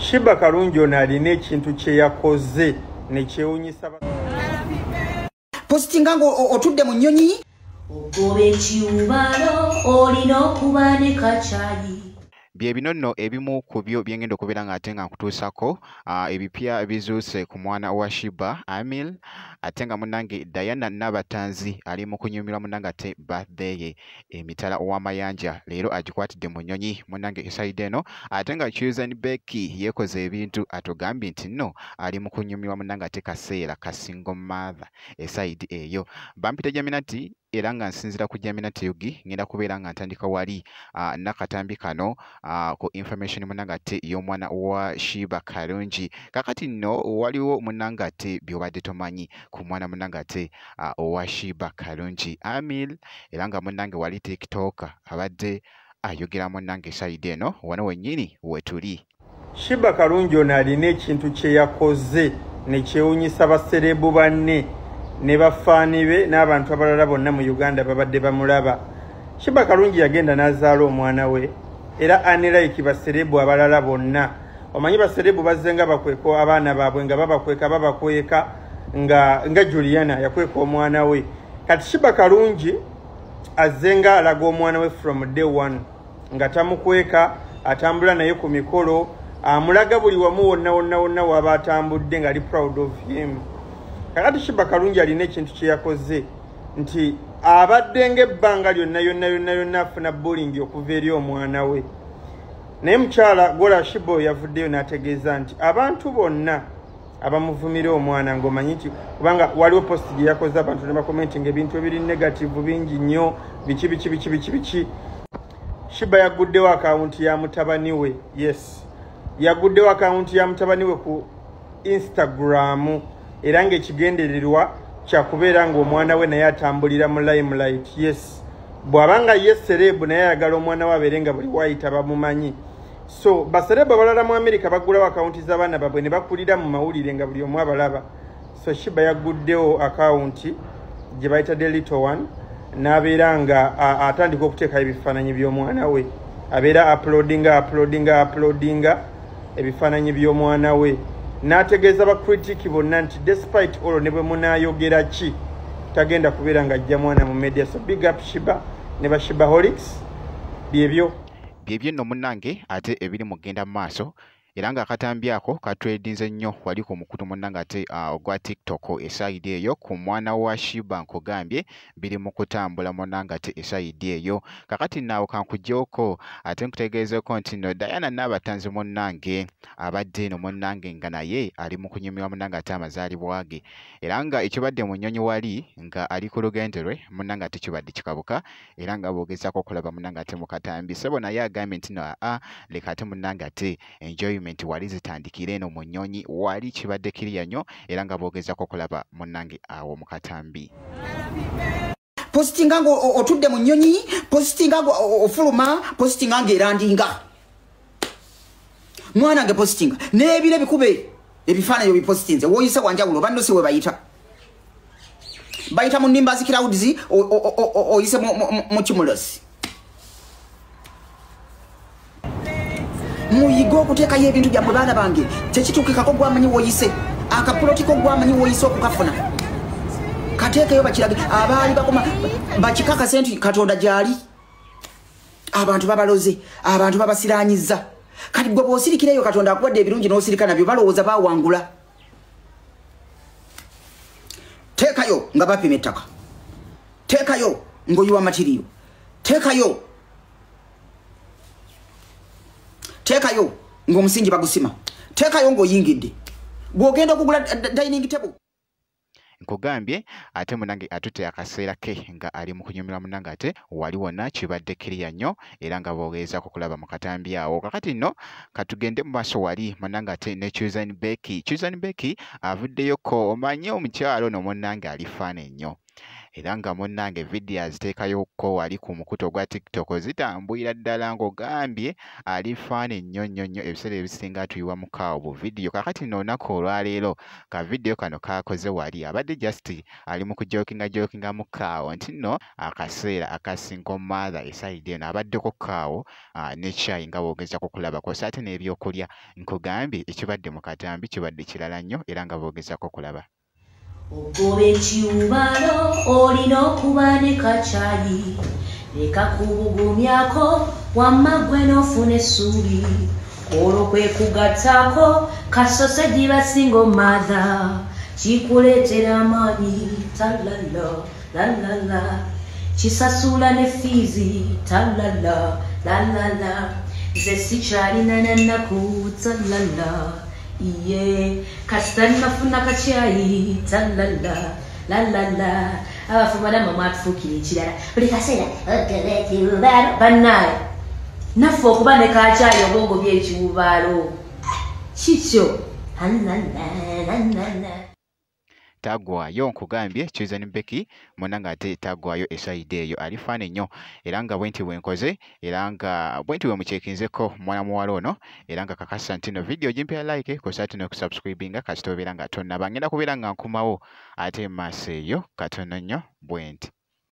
Sheebah Karungi ono alina ekintu kye yakoze ne kyewuunyisa. Positinga nga otudde mu nnyonyi. Ogoba ekiwubalo olina okuba ne kacaayi. Bye bino nno ebimu ku byo byengenda okubeera ng'ate nga nkutuusako ebipya bizuuse ku mwana wa Sheebah Amil, ate nga munnange Diana Nabatanzi ali mu kunyumirwa munnange ate birthday ye emitala w'amayanja leero agikwatidde mu nnyonyi munnange esayidi eno, ate nga Chosen Becky yeekoze ebintu atugambye nti nno ali mu kunyumirwa munnange ate kaseera ka single mother esayidi eyo. Bampita Jaminati era nga nsinziira ku Jaminati Yugi ngenda kubeera nga ntandika wali n'akatambi kano ku information munnange ate y'omwana wa Sheebah Karungi. Kakati nno waliwo munnange ate by'obadde tomanyi ku mwana munnange ate owa Sheebah Karungi Amil, era nga munnange wali TikTok abadde ayogera munnange sayidi eno wano wennyini wetuli. Sheebah Karungi ono alina ekintu kye yakoze ne kyewuunyisa baserebu banne ne bafaani be n'abantu abalala bonna mu Uganda babadde bamulaba. Sheebah Karungi yagenda n'azaala omwana we era unlike baserebu abalala bonna. Omanyi baserebu bazze nga bakweka abaana baabwe nga babakweka nga Juliana yakweka omwana we. Kati Sheebah Karungi azze nga alaga omwana we from day one nga tamukweka, atambula naye ku mikolo, amulaga buli wamu wonna wonna wonna w'aba atambudde ng'ali proud of him. Kakati Sheebah Karungi alina ekintu kye yakoze nti abadde ng'ebbanga lyonna yonna yonna yonna afuna bullying okuva eri omwana we. Naye mukyala Gola Sheebah yavuddeyo n'ategeeza nti abantu bonna abamuvumira omwana ng'omanyi nti kubanga waliwo post gye yakoze abantu ne bakomentinga ebintu ebiri negative bingi nnyo biki biki biki biki biki. Sheebah yaguddewo akawunti ya mutabani we. Yes, yaguddewo akawunti ya mutabani we ku Instagram era ng'ekigendererwa kyakubeera ng'omwana we naye atambulira mu limelight. Yes, bw'abanga ye serebu naye ayagala omwana we abeere nga buli wayita bamumanyi. So baserebu abalala mu America baggulawo akawunti z'abaana baabwe ne bakulira mu mawulire nga buli omu abalaba. So Sheebah yaguddewo akawunti gye bayita The Little One n'abeera nga atandika okuteekayo ebifaananyi by'omwana we, abeera uploadinga ebifaananyi by'omwana we n'ategeeza bakritiki bonna nti despite all ne bwe munaayogera ki tagenda kubeera ng'ajja mwana mu media. So big up Sheebah ne ba Sheebaholics. Byebyo byebyo nno munnange ate ebiri mu kugenda mu maaso, era ng'akatambi ako katwedinze nnyo wali ku mukutu munnange ate ogwa TikTok esayidi eyo ku mwana wa Sheebah nkugambye biri mu kutambula munnange ate esayidi eyo. Kakati naawe kankuggyeko ate nkutegeezeeko nti nno Diana Nabatanzi munnange abadde eno munnange nga naye ali mu kunyumirwa munnange ate amazaalibwa ge, era nga ekibadde mu nnyonyi wali nga ali ku lugendo lwe munnange ate kibadde kikabuka, era nga boogezaako okulaba munnange ate mu katambi ssebo naye agambye nti nno aa leka ate munnange ate enjoyment wali zitandikira eno mu nnyonyi wali kibadde kiriya nnyo, era nga boogezaako okulaba munnange awo mu katambi. Positinga nga otudde mu nnyonyi, positinga nga ofuluma, positinga nga erandinga. Mwana nge positinga n'ebire bikube ebifaananyi obipositinze woyise wanjawulo banno si we bayita. Bayita mu Nimbus Clouds oyise mu Cumulus. Muyige okuteekayo ebintu byammwe baana bange, tekituukikako gwamanyi woyise, akapulotiko gwamanyi woyise okukafuna. Kateekeyo bakirage abaali bakoma bakikakase nti Katonda gy'ali. Abantu babaloze, abantu babasiraanyizza. Kati gwe bw'osirikireyo Katonda akuwadde ebirungi n'osirika nabyo balowooza bawangula. Teekayo nga bapima ettaka, teekayo ng'oyiwa matiriyo, teekayo teekayo ng'omusingi bagusima, teekayo ng'oyingidde bw'ogenda okugula dining table. Nkugambye ate munnange atutte akaseera ke nga ali mu kunyumirwa munnange ate wali wonna kibadde kiriya nnyo, era nga boogezaako okulaba mu katambi awo. Kakati nno katugende mu maaso wali munnange ate ne Chosen Becky. Chosen Becky avuddeyoko, omanye omukyalo ono munnange ali faana ennyo. Era nga munnange vidiyo aziteekayoko wali ku mukutu ogwa TikTok zitambulira ddala ng'ogambye ali faani nnyo nnyo nnyo. Ebiseera ebisinga atuyiwa mu kaawo bu vidiyo. Kaakati nno olunaku olwaleero ka vidiyo kano kaakoze wali abadde just ali mu kujokinga jokinga mu kaawo nti nno akaseera aka single mother esayidi eno abaddeko kaawo ne caayi nga bw'ogezaako okulaba kw'ossa ate n'ebyokulya. Nkugambye ekibadde mu katambi kibadde kirala nnyo era nga bw'ogezaako okulaba. Ogoba ekiwubaalo olina okuba ne kacaayi, leka kubugumyako wamma ggwe n'ofuna essuubi, olwo kwe kugattako kasoseji ba single mother, kikuleetera amaanyi talala lalala, kisasula ne fiizi talala lalala, nze sikyalina na nnaku talala. Iye kasita nafuna kacyayi talala lalala. Abafumba namwe mwatufuukira ekirala buli kaseera ogoba ekiwubaalo. Bannaye naffe okuba ne kacyayi oba ogobye ekiwubaalo kikyo. Tagwayo nkugambye Chosen Becky munange ate tagwayo esayidi eyo ali faani nnyo. Era nga bwe nti bwe nkoze, era nga bwe nti bwe mucekinzeko mwana muwala ono, era nga kakasa nti no vidiyo gimpya like kw'ossa ate n'okusubscribinga kasita obeera nga tonnaba. Ngenda kubeera nga nkomawo ate mu maaso eyo katono nnyo bwe nti.